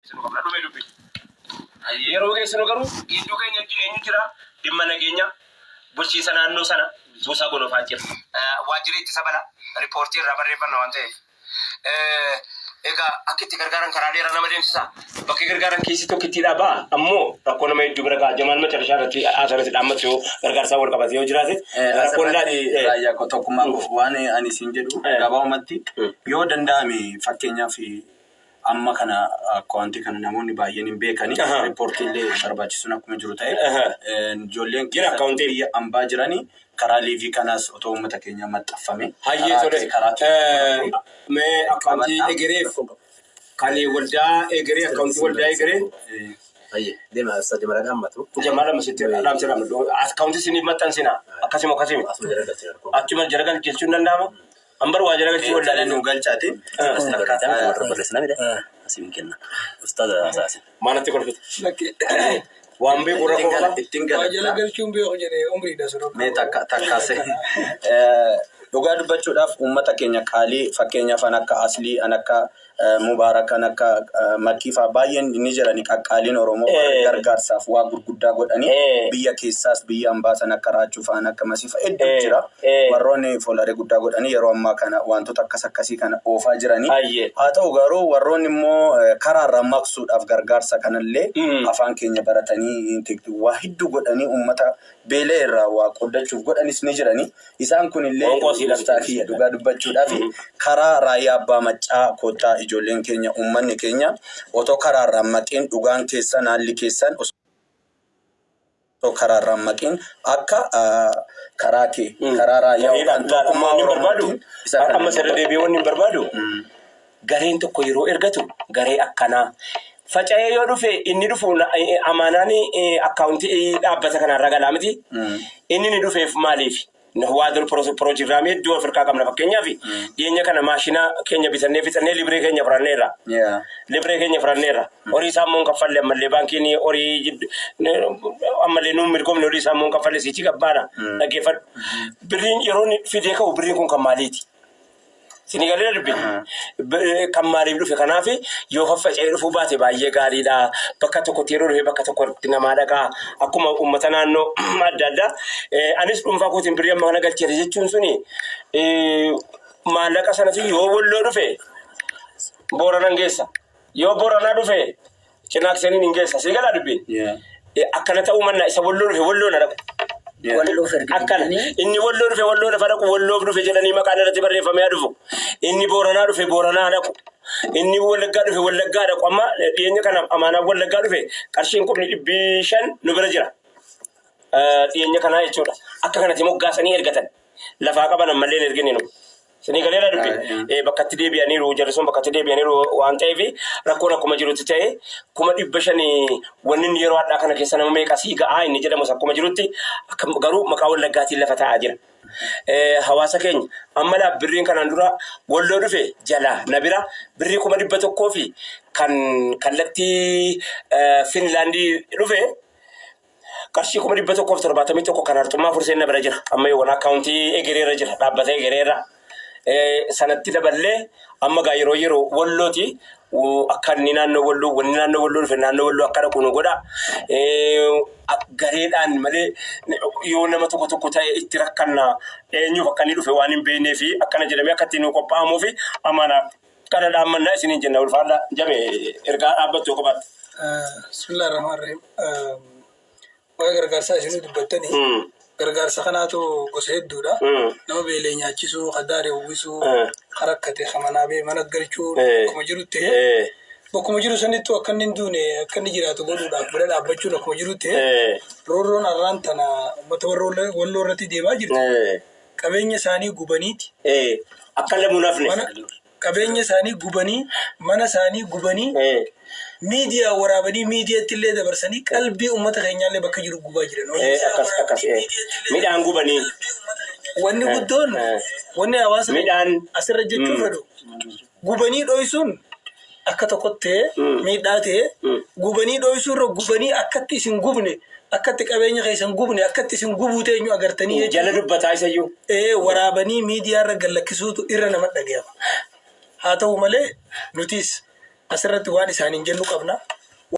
Geessinu qabna. Dhume dubbi. Yeroo geessinu garuu gidduu keenya eenyu jira? Dhimma nageenya bulchiinsa naannoo sana Buusaa Gonofaa jira. Waajjira ittisa balaa riippoortii irraa barreeffanna waan ta'eef. Egaa akka itti gargaaran karaa dheeraa nama deemsisa. Bakki gargaaran keessi tokkittiidhaa ba'a. Ammoo rakkoo nama hedduu bira ga'a. Jamaal macarashaa irratti asirratti dhaammatu yoo gargaarsaa wal qabate yoo jiraate rakkoon Asirratti raayyaa koo tokkummaa koo waan ani isin jedhu gabaabumatti yoo danda'ame, fakkeenyaaf amma kana akkaawuntii kana namoonni baay'een hin beekani. Riippoortii illee barbaachisuun akkuma jiru ta'e, ijoolleen Jira akkaawuntiin. biyya ambaa jiranii karaa liivii kanaas otoo uummata keenya maxxanfame. Hayyee, tole. Karaa Mee akkaawuntii Qabadhaa. Egereef kan waldaa Egeree, akkaawuntii waldaa Egeree. Hayyee, deema Ustaaz Jamaal dhaammatu. Jamaal amma sitti dhaamsa dhaamsa. Akkaawuntii isiniif maxxansina. Akkasuma akkasuma. Asuma jala galchina rakkoo. Achuma jala galchuun danda'ama. Ambar waa jala galchuu Jala wallaalee nu galchaati. Asuma barreessaa warra barreessinaa miti. Asii hin kenna. Ustaaz Asaasin. Maalatti kolfite? Waan beeku rakkoo qaba. Ittiin Waa jala galata. galchuun beeku jedhee umriidha sun. Mee takka takkaase. Dhugaa dubbachuudhaaf uummata keenya qaalii, fakkeenyaaf an akka Aslii, an akka Mubaarak, an akka Makkii fa'aa baay'een ni jirani, qaqqaaliin Oromoo gargaarsaaf waa gurguddaa godhanii biyya keessaas biyya ambaasan akka Raachuu fa'aan akka Masii fa'a hedduu jira. Warroonni followerii guddaa godhanii yeroo ammaa kana wantoota akkas akkasii kana oofaa jiranii. Haa ta'u garuu warroonni immoo karaarraa maqsuudhaaf gargaarsa kanallee afaan keenya baratanii waa hedduu godhanii uummata beelee irraa waa qoddachuuf godhanis ni jirani. Isaan kunillee Qoonqoo siidha. gooftaa kiyya, dhugaa dubbachuudhaaf karaa raayyaa abbaa maccaa koottaa, ijoolleen keenya, uummanni keenya otoo karaarraa maqiin, dhugaan keessan, haalli keessan osoo karaarraa maqiin akka karaa kee karaa raayyaa Gareedhaan yookaan tokkummaa amma inni barbaadu Oromootiin isa kana amma sirra deebi'ee wanni hin barbaadu, gareen tokko yeroo ergatu garee akkanaa faca'ee yoo dhufe, inni dhufu amaanaan akkaawuntii dhaabbata kanarra galaa miti. Inni ni dhufeef maaliif? Waa dur piroogiraamii hedduu Afrikaa qabna. Fakkeenyaaf dhiyeenya kana maashina keenya bitannee fixannee libiree keenya fudhanneerra. Libiree keenya fudhanneerra. Horii isaa immoo hin kaffalle ammallee, baankiin horii ammallee nuun mirgoomne, horii isaa immoo hin kaffalle, siichi gabbaadha. Dhaggeeffadhu. Birriin yeroo inni fidee ka'u, birriin kun kan maaliiti? Sini galee dubbi. Kan maaliif dhufe? Kanaaf yoo faffaca'ee dhufuu baate baay'ee gaariidha. Bakka tokkotti yeroo dhufe bakka tokkotti namaa dhaqaa. Akkuma uummata naannoo adda addaa. Anis dhuunfaa kootiin birrii amma kana galcheera jechuun suni maallaqa sanatu yoo Walloo dhufe Booranan geessa. Yoo Booranaa dhufe Cinaaksaniin hin geessa. Sini galaa dubbiin. Akkana ta'uu mannaa isa Walloo dhufe Walloo na dhaqu. Walloof erga Akkana inni Walloo dhufe Walloo lafa dhaqu, Walloof dhufe jedhanii maqaan irratti barreeffamee haa dhufu. Inni Booranaa dhufe Booranaa dhaqu. Inni Wallaggaa dhufe Wallaggaa dhaqu. Amma dhiyeenya kana amaanaan Wallaggaa dhufe qarshiin 500,000 nu bira jira. Dhiyeenya kanaa jechuudha. Akka kanatti moggaasanii ergatan. Lafaa qaban ammallee hin ergine nu. Sinii galeera dubbi. Bakka itti deebi'aniiru, jarri sun bakka itti deebi'aniiru waan ta'eef rakkoon akkuma jirutti ta'e, 500,000 wanni inni yeroo hadhaa kana keessa nama meeqa sii ga'aa inni jedhamus akkuma jirutti, garuu maqaa Wallaggaatiin lafa taa'aa jira. Hawaasa keenya amma laa birriin kanaan dura Walloo dhufe jalaa na bira birrii 100,000 fi kan kallattii Finlaandii dhufe qarshii 171,000 kan Arxummaa Furseen na bira jira. Amma yoowwan akkaawuntii Egereerra jira. Dhaabbata Egereerra. Sanatti daballee amma gaa yeroo yeroo Wallooti akka inni naannoo Walloo, wanni naannoo Walloo dhufe naannoo Walloo akka dhaqu nu godha. Gareedhaan malee yoo nama tokko tokko ta'e itti rakkanna, eenyuuf akka inni dhufe waan hin beeknee fi akkana jedhamee akka ittiin nu qophaa'amuu fi amaanaa kana dhaammannaa isiniin jenna. Ulfaadha jabe, ergaa dhaabbattu yoo qabaatte. Bismillah ar-Rahmaan Rahim. Waa'ee gargaarsaa isinii dubbattanii, gargaarsa kanaatu gosa hedduudha. Nama beelee nyaachisuu, ka daare uwwisuu, ka rakkate, ka manaa ba'e mana galchuu akkuma jiru ta'e, bakkuma jiru sanittuu akka inni hin duune, akka inni jiraatu godhuudhaaf bira dhaabbachuun akkuma jiru ta'e, roorroon har'aan tana uummata Walloo irratti deemaa jirtu, qabeenya isaanii gubaniiti. Akka lamuu nafne. Mana qabeenya isaanii gubanii, mana isaanii gubanii, miidiyaa waraabanii miidiyaatti illee dabarsanii qalbii uummata keenyaallee bakka jiru gubaa jiran. Akkas akkas, midhaan gubanii. Wanni guddoon wanni hawaasa Midhaan. asirra jechuu fedhu, gubanii dhoysuun akka tokkotti ta'ee miidhaa ta'ee, gubanii dhoysuu irra gubanii akkatti isin gubne, akkatti qabeenya keessan gubne, akkatti isin gubuu teenyu agartanii Jala jechuudha. Dubbataa isayyuu. Waraabanii miidiyaa irra gallakkisuutu irra nama dhagayama. Haa ta'u malee nutis Asirratti waan isaaniin jennu qabna.